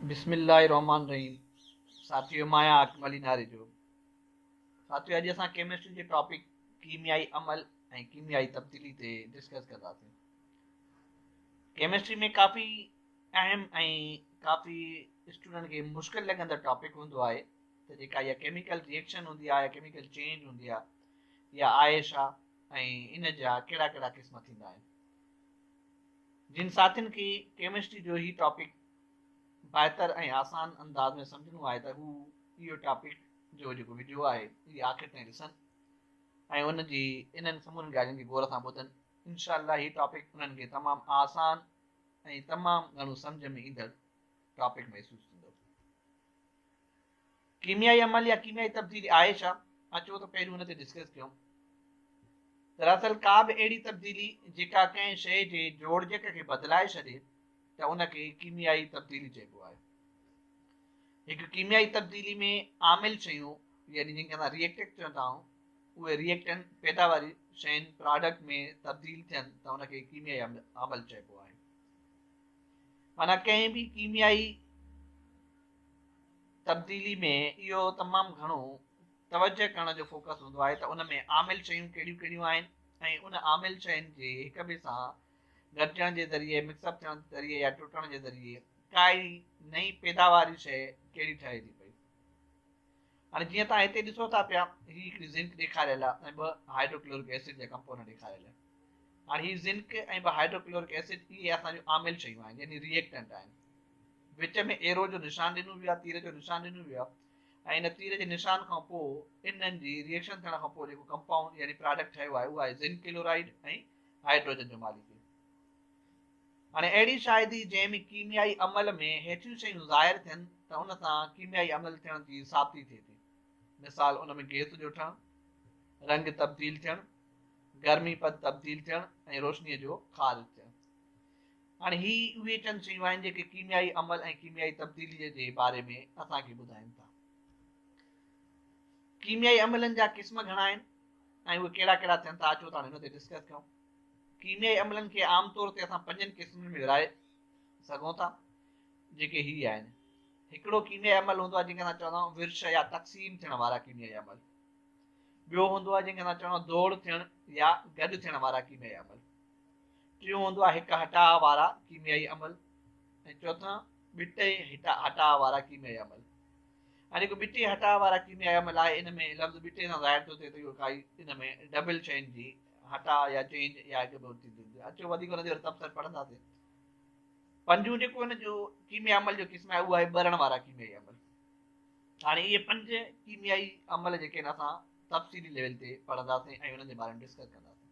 بسم الله الرحمٰن الرحيم ساٿيو مان آهيان حاڪم علي ناريجو. ساٿيو اڄ اسان ڪيمسٽري جي ٽاپڪ ڪيميائي عمل ۽ ڪيميائي تبديلي تي ڊسڪس ڪنداسين. ڪيمسٽري ۾ ڪافي اهم ۽ ڪافي اسٽوڊنٽ کي مشڪل لڳندڙ ٽاپڪ هوندو آهي ته جيڪا اها ڪيميڪل ريئيڪشن هوندي آهي يا ڪيميڪل چينج هوندي آهي يا آهي ڇا ۽ ان جا ڪهڙا ڪهڙا قسم ٿيندا آهن. جن ساٿين کي ڪيمسٽري جو هي ٽاپڪ بهتر ۽ آسان انداز ۾ سمجهڻو آهي ته هو اهو ٽاپڪ جو جيڪو وڊيو آهي اهي آخر تائين ڏسن ۽ ان جي انهن سمورين ڳالهين کي غور سان ٻڌن. انشاء الله هي ٽاپڪ انهن کي تمام آسان ۽ تمام گهڻو سمجهه ۾ ايندڙ ٽاپڪ محسوس ٿيندو. ڪيميائي عمل يا ڪيميائي تبديلي آهي ڇا؟ اچو ته پهريون ان تي ڊسڪس ڪيون. دراصل ڪا به اهڙي تبديلي جيڪا ڪنهن شيء جي جوڙجڪ کي بدلائي ڇڏي ته ان کي ڪيميائي تبديلي چئبو آهي. هڪ ڪيميائي تبديلي ۾ عامل شيون يعني جن کي اسان ريئيڪٽنٽ چوندا آهيون اهي ريئيڪٽنٽ پيداواري شين، پراڊڪٽ، ۾ تبديل ٿين ته ان کي ڪيميائي عمل چئبو آهي. معنيٰ ڪنهن به ڪيميائي تبديلي ۾ اهو تمام گهڻو توجهه ڪرڻ جو فوڪس هوندو آهي ته ان ۾ عامل شيون ڪهڙيون ڪهڙيون آهن ۽ ان عامل شين جي هڪ ٻئي سان گڏجڻ جي ذريعي، مڪس اپ ٿيڻ جي ذريعي يا ٽٽڻ جي ذريعي ڪائي نئين پيداواري شيء ڪهڙي ٺهي ٿي پئي. هاڻي جيئن توهان هتي ڏسو ٿا پيا هي هڪڙي زنڪ ڏيکاريل آهي ۽ ٻه هائڊروڪلورڪ ايسڊ جا ڪمپوننٽ ڏيکاريل آهن. هاڻي هي زنڪ ۽ ٻه هائڊروڪلورڪ ايسڊ اهي اسان جون عامل شيون آهن يعني ريئيڪٽنٽ آهن. وچ ۾ ايرو جو نشان ڏنو ويو آهي، تير جو نشان ڏنو ويو آهي ۽ ان تير جي نشان کان پوء انهن جي ريئيڪشن ٿيڻ کان پوء جيڪو ڪمپائونڊ يعني پراڊڪٽ ٺهيو آهي اهو آهي زنڪ ڪلورائيڊ ۽ هائڊروجن جو ماليڪيول. هاڻي اهڙي شاهدي جنهن ۾ ڪيميائي عمل ۾ هيٺيون شيون ظاهر ٿين ته ان سان ڪيميائي عمل ٿيڻ جي ثابتي ٿئي ٿي. مثال ان ۾ گئس جو ٺهڻ، رنگ تبديل ٿيڻ، گرمي پد تبديل ٿيڻ ۽ روشنيء جو خارج ٿيڻ. هاڻي هي اهي چند شيون آهن جيڪي ڪيميائي عمل ۽ ڪيميائي تبديليء جي باري ۾ اسان کي ٻڌائين ٿا. ڪيميائي عملن جا قسم گهڻا آهن ۽ اهي ڪهڙا ڪهڙا ٿين ٿا اچو ته هاڻي ان تي ڊسڪس ڪيون. ڪيميائي عملن کي عام طور تي اسان پنجن قسمن ۾ ورهائي سگهون ٿا جيڪي هي آهن. هڪڙو ڪيميائي عمل هوندو آهي جنهن کي اسان چوندا آهيون ورش يا تقسيم ٿيڻ وارا ڪيميائي عمل. ٻيو هوندو آهي جنهن کي اسان چوندا آهيون دوڙ ٿيڻ يا گڏ ٿيڻ وارا ڪيميائي عمل. ٽيون هوندو آهي هڪ هٽاء وارا ڪيميائي عمل ۽ چوٿان ٻٽي هٽاء وارا ڪيميائي عمل. هاڻي جيڪو ٻٽي هٽاء وارا ڪيميائي عمل آهي ان ۾ لفظ ٻٽي سان ظاهر ٿو ٿئي ته اهو ڪائي ان ۾ ڊبل شين جي هٽاء يا چينج يا هڪ ٻيو ٿيندي هوندي. اچو وڌيڪ ان جي وري تبصري پڙهنداسين. پنجون جيڪو ان جو ڪيميائي عمل جو قسم آهي اهو آهي ٻرڻ وارا ڪيميائي عمل. هاڻي اهي پنج ڪيميائي عمل جيڪي آهن اسان تفصيلي ليول تي پڙهنداسين ۽ انهن جي باري ۾ ڊسڪس ڪنداسين.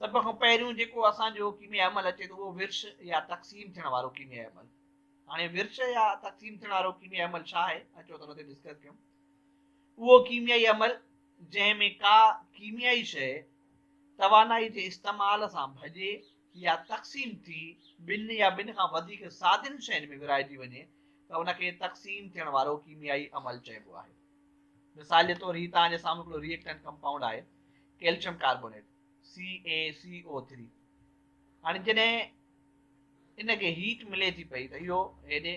سڀ کان پهريون جيڪو اسان جو ڪيميائي عمل اچي ٿو اهو ورش يا تقسيم ٿيڻ وارو ڪيميائي عمل. هاڻي ورڇ يا تقسيم ٿيڻ وارو ڪيميائي عمل ڇا آهي؟ اچو ته ان تي ڊسڪس ڪيون. اهو ڪيميائي عمل جنهن ۾ ڪا ڪيميائي شيء توانائي جي استعمال سان ڀڄي يا تقسيم ٿي ٻن يا ٻن کان وڌيڪ سادين شين ۾ ورهائجي وڃي ته ان کي تقسيم ٿيڻ وارو ڪيميائي عمل چئبو آهي. مثال جي طور هي توهان جي سامهون هڪڙو ريئيڪٽنٽ ڪمپائونڊ آهي ڪيلشم ڪاربونيٽ CaCO3 هاڻي جڏهن ان کي هيٽ ملي ٿي پئي ته اهو هيڏي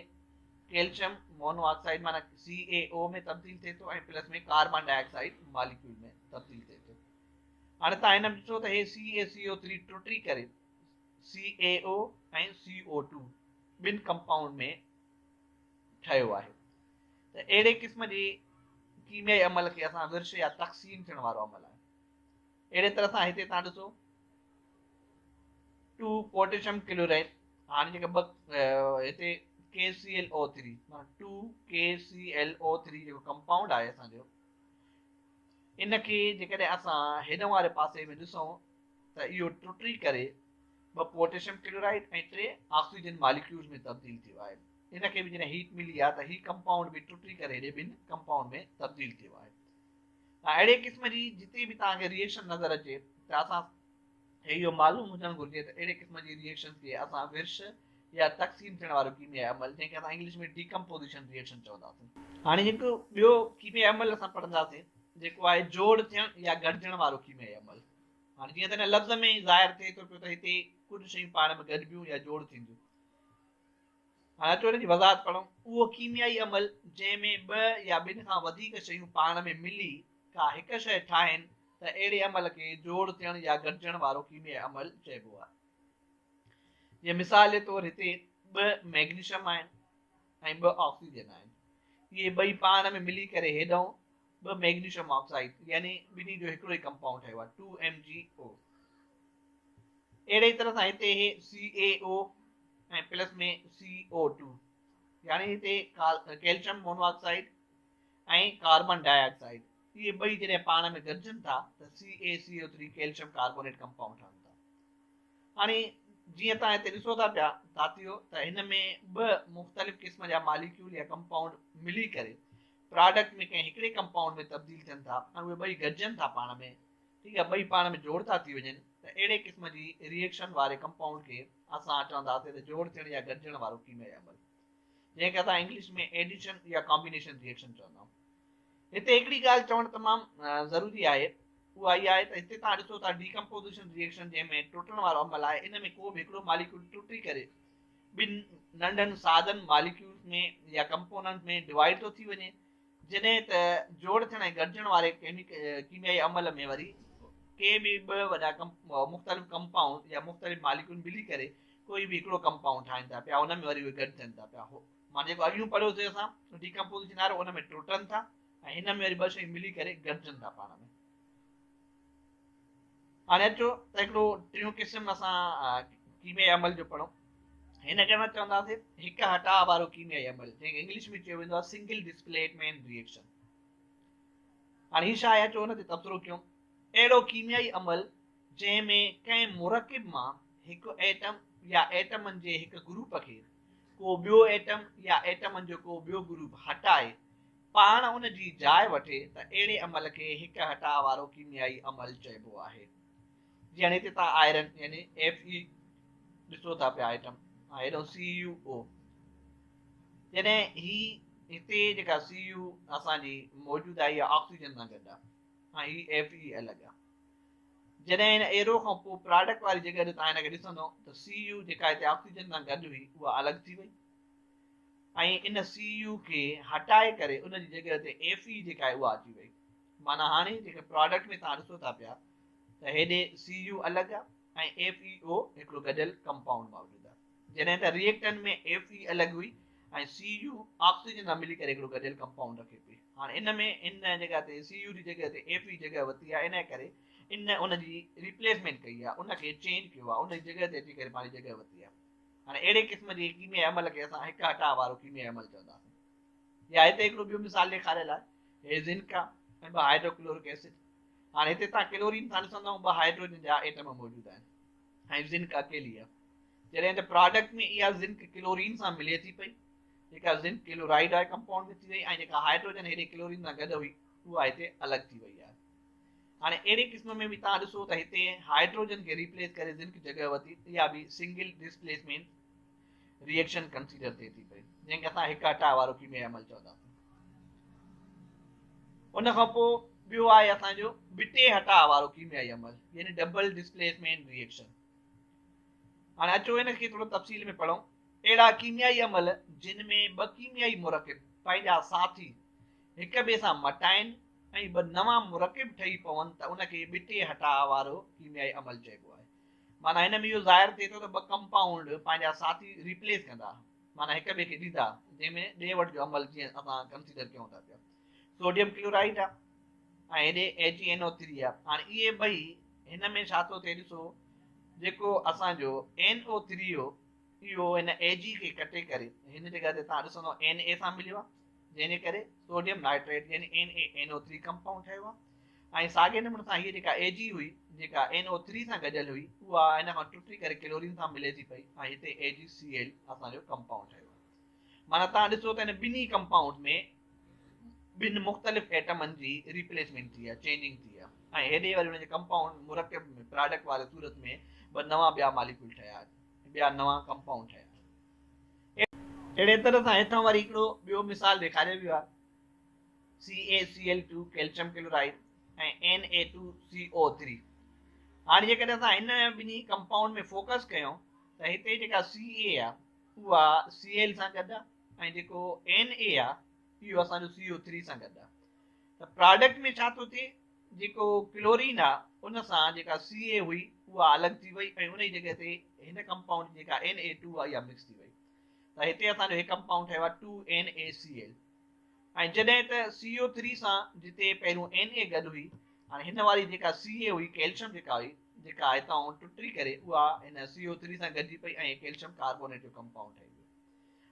ڪيلشم مونو آڪسائيڊ معنيٰ سي اي او ۾ تبديل ٿئي ٿو ۽ plus ۾ carbon dioxide molecule ۾ تبديل ٿئي ٿو. هاڻي تان هن ۾ ڏسو ته هي سي اي سي او ٿري ٽٽي ڪري سي اي او ۽ سي او ٽو ٻن ڪمپائونڊ ۾ ٺهيو آهي ته اهڙي قسم جي ڪيميائي عمل کي اسان ورش يا تقسيم ٿيڻ وارو عمل آهي. اهڙي طرح سان هتي تان ڏسو ٽو پوٽيشم ڪلورائيڊ هاڻي جيڪا ٻه هتي ڪي سي ايل او ٿري معنيٰ two K C L O three جيڪو ڪمپائونڊ آهي اسان جو ان کي جيڪڏهن اسان هيڏانهن واري پاسي ۾ ڏسون ته اهو ٽٽي ڪري ٻه پوٽيشم ڪلورائيڊ ۽ ٽي آڪسيجن ماليڪيولز ۾ تبديل ٿيو آهي. ان کي به جڏهن هيٽ ملي آهي ته هي ڪمپائونڊ به ٽٽي ڪري هيڏي ٻن ڪمپائونڊ ۾ تبديل ٿيو آهي. اهڙي قسم جي جتي به توهان کي ريئيڪشن نظر اچي ته اسان کي اهو معلوم هجڻ گهرجي ته اهڙي قسم جي ريئيڪشن کي اسان ورش يا تقسيم ٿيڻ وارو ڪيميائي عمل جنهن کي اسان انگلش ۾ ڊيڪمپوزيشن ريئيڪشن چونداسين. هاڻي هڪ ٻيو ڪيميائي عمل اسان پڙهنداسين جيڪو آهي جوڙ ٿيڻ يا گڏجڻ وارو ڪيميائي عمل. هاڻي جيئن ته هن لفظ ۾ ئي ظاهر ٿئي ٿو پيو ته هتي ڪجهه شيون پاڻ ۾ گڏبيون يا جوڙ ٿينديون. هاڻي اچو ان جي وضاحت پڙهون. اهو ڪيميائي عمل جنهن ۾ ٻه يا ٻن کان وڌيڪ شيون پاڻ ۾ ملي ڪا هڪ شيء ٺاهين ته اهڙي عمل کي جوڙ ٿيڻ يا گڏجڻ وارو ڪيميائي عمل چئبو آهي. جيئن مثال جي طور هتي ٻه ميگنيشم آهن ۽ ٻه آڪسيجن آهن. اهي ٻئي پاڻ ۾ ملي ڪري هيڏانهن ٻه ميگنيشم آڪسائيڊ يعني ٻنهي جو هڪڙو ئي ڪمپائونڊ ٺهيو آهي ٽو ايم جي او. اهڙي ئي طرح سان هتي هي C A O ۽ plus ۾ C O two يعني هتي calcium monoxide ۽ carbon dioxide اهي ٻئي جڏهن پاڻ ۾ گڏجن ٿا ته C A C O three calcium carbonate compound ٺهن ٿا. هاڻي جيئن توهان هتي ڏسو ٿا پيا ساٿيو ته هن ۾ ٻه مختلف قسم جا ماليڪيول يا ڪمپائونڊ ملي ڪري پراڊڪٽ ۾ ڪنهن هڪڙي ڪمپائونڊ ۾ تبديل ٿين ٿا ۽ اهي ٻئي گڏجن ٿا پاڻ ۾، ٺيڪ آهي، ٻئي پاڻ ۾ جوڙ ٿا ٿي وڃن ته اهڙي قسم جي ريئيڪشن واري ڪمپائونڊ کي اسان چونداسين ته جوڙ ٿيڻ يا گڏجڻ وارو ڪيميائي عمل، جنهن کي اسان انگلش ۾ ايڊيشن يا ڪامبينيشن ريئيڪشن چوندا آهيون. هتي هڪڙي ڳالهه چوڻ تمام ضروري آهي، اها اها آهي ته هتي توهان ڏسو ٿا ڊيڪمپوزيشن ريئيڪشن جنهن ۾ ٽٽڻ وارو عمل آهي، ان ۾ ڪو به هڪڙو ماليڪيول ٽٽي ڪري ٻن ننڍن سادن ماليڪيولز ۾ يا ڪمپوننٽ ۾ ڊوائيڊ ٿو ٿي وڃي، جڏهن ته جوڙ ٿيڻ ۽ گڏجڻ واري ڪيميائي عمل ۾ وري ڪي به ٻه وڏا مختلف ڪمپائونڊ يا مختلف ماليڪيول ملي ڪري ڪوئي به هڪڙو ڪمپائونڊ ٺاهين ٿا پيا، ان ۾ وري اهي گڏ ٿين ٿا پيا. معنيٰ جيڪو اڳيون پڙهيوسين اسان ڊيڪمپوزيشن وارو ان ۾ ٽٽن ٿا ۽ هن ۾ وري ٻه شيون ملي ڪري گڏجن ٿا پاڻ ۾. هاڻي اچو ته هڪڙو ٽيون قسم اسان ڪيميائي عمل جو پڙهون. هن کي اسان چونداسين هڪ هٽاء وارو ڪيميائي عمل، جنهن کي انگلش ۾ چيو ويندو آهي سنگل ڊسپليسمينٽ ريئيڪشن. هاڻي هي ڇا آهي، اچو ان تي تبصرو ڪيون. اهڙو ڪيميائي عمل جنهن ۾ ڪنهن مرڪب مان هڪ ايٽم يا ايٽمن جي هڪ گروپ کي ڪو ٻيو ايٽم يا ايٽمن جو ڪو ٻيو گروپ هٽائي پاڻ ان جي جاء وٺي ته اهڙي عمل کي هڪ هٽاء وارو ڪيميائي عمل چئبو آهي. جيئن هتي توهان آئرن يعني ايف اي ڏسو ٿا پيا آئٽم ۽ هيڏو سي يو او، جڏهن هي هتي جيڪا سي يو اسان جي موجود آهي اها آڪسيجن سان گڏ آهي ۽ هي ايف اي الڳ آهي. جڏهن هن ايرو کان پوء پراڊڪٽ واري جڳهه تي توهان هن کي ڏسندو ته سي يو جيڪا هتي آڪسيجن سان گڏ هئي اها الڳ ٿي وئي ۽ ان سي يو کي هٽائي ڪري ان جي جڳهه تي ايف اي جيڪا آهي اها اچي وئي. معنيٰ هاڻي جيڪي پراڊڪٽ ۾ توهان ڏسو ٿا پيا ته هيڏي سي يو الڳ آهي ۽ ايف اي او هڪڙو گڏيل ڪمپائونڊ موجود آهي، جڏهن ته ريئيڪٽن ۾ ايف اي الڳ هئي ۽ سي يو آڪسيجن سان ملي ڪري هڪڙو گڏيل ڪمپائونڊ رکي پئي. هاڻي ان ۾ ان جڳهه تي سي يو جي جڳهه تي ايف اي جڳهه ورتي آهي، ان ڪري ان ان جي ريپليسمينٽ ڪئي آهي، ان کي چينج ڪيو آهي، ان جي جڳهه تي اچي ڪري پنهنجي جڳهه ورتي آهي. هاڻي اهڙي قسم جي ڪيميائي عمل کي اسان هڪ هٽاء وارو ڪيميائي عمل چونداسين. يا هتي هڪڙو ٻيو مثال ڏيکاريل آهي، هي زنڪ آهي ۽ ٻه هائيڊروڪلورڪ ايسڊ. هاڻي هتي توهان ڪلورين سان ڏسندؤ ٻه هائيڊروجن جا ايٽم موجود آهن ۽ زنڪ اڪيلي آهي. جڏهن ته پراڊڪٽ ۾ اها زنڪ ڪلورين سان ملي ٿي پئي، جيڪا زنڪ ڪلورائيڊ آهي ڪمپائونڊ ۾ ٿي وئي ۽ جيڪا هائيڊروجن هيڏي ڪلورين سان گڏ هئي اها هتي الڳ ٿي وئي آهي. هاڻي اهڙي قسم ۾ به توهان ڏسو ته هتي هائيڊروجن کي ريپليس ڪري زنڪ جڳهه ورتي، اها به سنگل ڊسپليسمينٽ ريئيڪشن ڪنسيڊر ٿئي ٿي پئي، جنهن کي اسان هڪ هٽاء وارو ڪيميائي عمل چونداسين. ان کان پوء ٻيو آهي اسان جو ٻٽي هٽاء وارو ڪيميائي عمل يعني ڊبل ڊسپليسمينٽ ريئيڪشن. هاڻي اچو ان کي ٿورو تفصيل ۾ پڙهون. اهڙا ڪيميائي عمل جن ۾ ٻه ڪيميائي مرڪب پنهنجا ساٿي هڪ ٻئي سان مٽائين ۽ ٻه نوان مرڪب ٺهي پون ته ان کي ٻٽي هٽاء وارو ڪيميائي عمل چئبو آهي. معنيٰ هن ۾ اهو ظاهر ٿئي ٿو ته ٻه ڪمپائونڊ پنهنجا ساٿي ريپليس ڪندا، معنيٰ هڪ ٻئي کي ڏيندا، جنهن ۾ ڏي وٺ جو عمل جيئن اسان ڪنسيڊر ڪيون ٿا پيا. سوڊيم ڪلورائيڊ آهي ۽ هيڏي اي جي اين او ٿري آهي. هاڻي اهي ٻئي هن ۾ ڇا ٿو ٿئي ڏسو، جيڪو اسان جو اين او ٿري هو اهو هن اي جي کي ڪٽي ڪري هن جڳهه تي توهان ڏسندو اين اي سان مليو آهي، جنهن جي ڪري سوڊيم نائٽريٽ يعني N A N O three compound ٺهيو آهي ۽ ساڳئي نموني سان هيء جيڪا اي جي هئي جيڪا اين او ٿري سان گڏيل هئي اها هن کان ٽٽي ڪري ڪلورين سان ملي ٿي پئي ۽ هتي اي جي سي ايل اسان جو ڪمپائونڊ ٺهيو آهي. معنيٰ توهان ڏسو ته هن ٻنهي ڪمپائونڊ ۾ ٻن مختلف ايٽمن جي ريپليسمينٽ ٿي آهي، چينجنگ ٿي آهي ۽ هيڏي وري ان جي ڪمپائونڊ مرڪب ۾ پراڊڪٽ واري صورت ۾ ٻه نوان ٻيا ماليڪيول ٺهيا آهن، ٻيا نوان ڪمپائونڊ ٺهيا آهن. اهڙي طرح سان هيٺان وري هڪڙو ٻيو مثال ڏيکاريو ويو آهي، C A C L two calcium chloride ۽ N A two C O three. هاڻي جيڪڏهن اسان هن ٻنهي ڪمپائونڊ ۾ فوڪس ڪيون ته هتي جيڪا سي اي آهي اها سي ايل سان گڏ آهي ۽ جيڪو اين اي آهي اهو اسان جو سي او ٿري سان گڏ آهي ته پراڊڪٽ ۾ ڇا ٿو ٿئي جيڪو ڪلورين آهي ان سان جيڪا سي اي هئي اها الڳ ٿي وئي ۽ ان جي جڳهه تي هن ڪمپائونڊ جيڪا اين اي ٽو آهي اها مڪس ٿي وئي ته هتي اسان جو هي ڪمپائونڊ ٺهيو آهي two N A C L ۽ جڏهن ته سي او ٿري سان جتي پهريون اين اي گڏ هئي هاڻي هن واري جيڪا سي اي هئي ڪيلشم جيڪا هئي جيڪا هتان ٽٽي ڪري اها هن سي او ٿري سان گڏجي پئي ۽ ڪيلشم ڪاربونيٽ جو ڪمپائونڊ ٺهي ويو.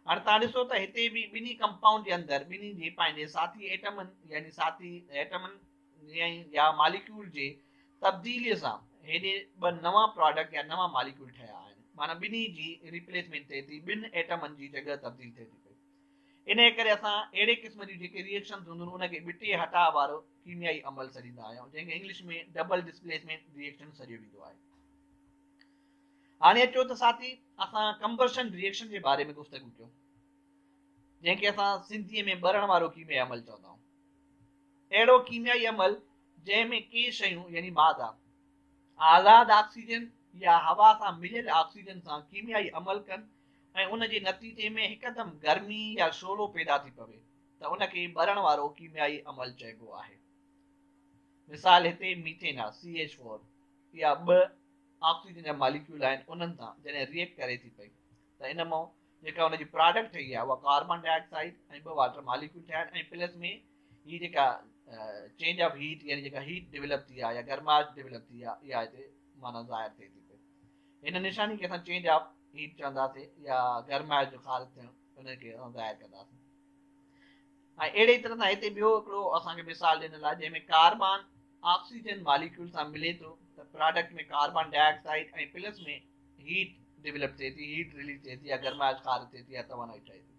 هاڻي توهان ڏسو ته هتي به ٻنهي ڪمپائونڊ جي اندر ٻنهي جي پنهنجي ساٿي ايٽمن يعني ساٿي ايٽمن يا ماليڪيول جي تبديلي سان هيڏي ٻه نوان پراڊڪٽ يا نوان ماليڪيول ٺهيا آهن معنيٰ ٻنهي جي ريپليسمينٽ ٿئي ٿي ٻن ايٽمن جي جڳهه تبديل ٿئي ٿي پئي. انهيء ڪري اسان اهڙي قسم جون جيڪي ري ايڪشنز هونديون آهن ان کي ٻٽي هٽاء وارو ڪيميائي عمل سڏيندا آهيون جنهن کي انگلش ۾ ڊبل ڊسپليسمينٽ ري ايڪشن سڏيو ويندو آهي. هاڻي اچو ته ساٿي اسان ڪمبرشن ري ايڪشن جي باري ۾ گفتگو ڪيون جنهن کي اسان سنڌيء ۾ ٻرڻ وارو ڪيميائي عمل چوندا آهيون. اهڙو ڪيميائي عمل جنهن ۾ ڪي شيون يعني مادا آزاد آڪسيجن يا هوا سان مليل آڪسيجن سان ڪيميائي عمل ڪن ۽ ان جي نتيجي ۾ هڪدم گرمي يا شعلو پيدا ٿي پوي ته ان کي ٻرڻ وارو ڪيميائي عمل چئبو آهي. مثال هتي ميٿين آ سي ايڇ فور اها ٻه آڪسيجن جا ماليڪيول آهن انهن سان جڏهن ريئيڪٽ ڪري ٿي پئي ته ان مان جيڪا ان جي پراڊڪٽ ٺهي آهي اها ڪاربان ڊاء آڪسائيڊ ۽ ٻه واٽر ماليڪيول ٺهيا آهن ۽ پلس ۾ هي جيڪا چينج آف هيٽ يعني جيڪا هيٽ ڊولپ ٿي آهي يا گرمائش ڊولپ ٿي آهي اها هتي معنيٰ ظاهر ٿئي ٿي پئي. هن نشاني کي اسان چينج آف هيٽ چونداسين يا گرمائش جو خارج ٿيڻ ان کي اسان ظاهر ڪنداسين ۽ اهڙي طرح سان هتي ٻيو هڪڙو اسان کي مثال ڏنل آهي جنهن ۾ ڪاربان آڪسيجن ماليڪيول سان ملي ٿو ته product ۾ carbon dioxide ۽ plus ۾ heat develop ٿئي ٿي هيٽ رليز ٿئي ٿي يا گرمائش خارج ٿئي ٿي يا توانائي ٺهي ٿي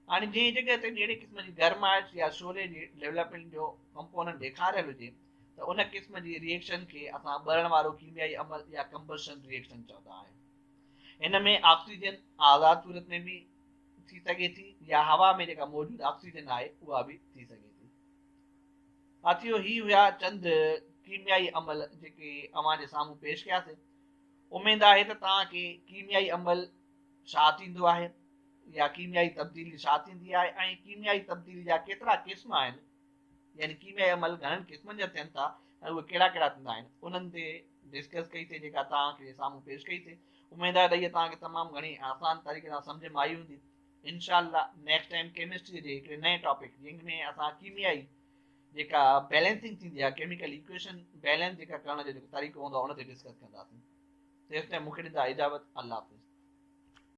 هاڻي جنهن جڳهه تي به اهڙي قسم جي گرمائش يا شعلي جي ڊولپمينٽ جو ڪمپوننٽ ڏيکاريل هجي ته ان قسم جي ري ايڪشن کي اسان ٻرڻ وارو ڪيميائي عمل يا ڪمبسشن ري ايڪشن چوندا آهيون. هن ۾ آڪسيجن آزاد صورت ۾ به ٿي سگهي ٿي يا هوا ۾ جيڪا موجود آڪسيجن آهي اها به ٿي سگهي ٿي. ساٿيو هي هيا چند ڪيميائي عمل جيڪي اوهان جي سامهون پيش ڪياسين. اميد آهي ته توهان کي ڪيميائي عمل ڇا ٿيندو آهي يا ڪيميائي تبديلي ڇا ٿيندي آهي ۽ ڪيميائي تبديلي جا ڪيترا قسم آهن يعني ڪيميائي عمل گهڻن قسمن جا ٿين ٿا ۽ اهي ڪهڙا ڪهڙا ٿيندا آهن انهن تي ڊسڪس ڪئي سي جيڪا توهان کي سامهون پيش ڪئي سي اميد آهي ته هيء توهان کي تمام گهڻي آسان طريقي سان سمجهه ۾ آئي هوندي انشاء الله نيڪسٽ ٽائيم ڪيمسٽري جي هڪڙي نئين ٽاپڪ جنهن ۾ اسان ڪيميائي جيڪا بيلنسنگ ٿيندي آهي ڪيميڪل ايڪويشن بيلنس جيڪا ڪرڻ جو جيڪو طريقو هوندو آهي ان تي ڊسڪس ڪنداسين تيستائين مون کي ڏيندا اجازت الله حافظ.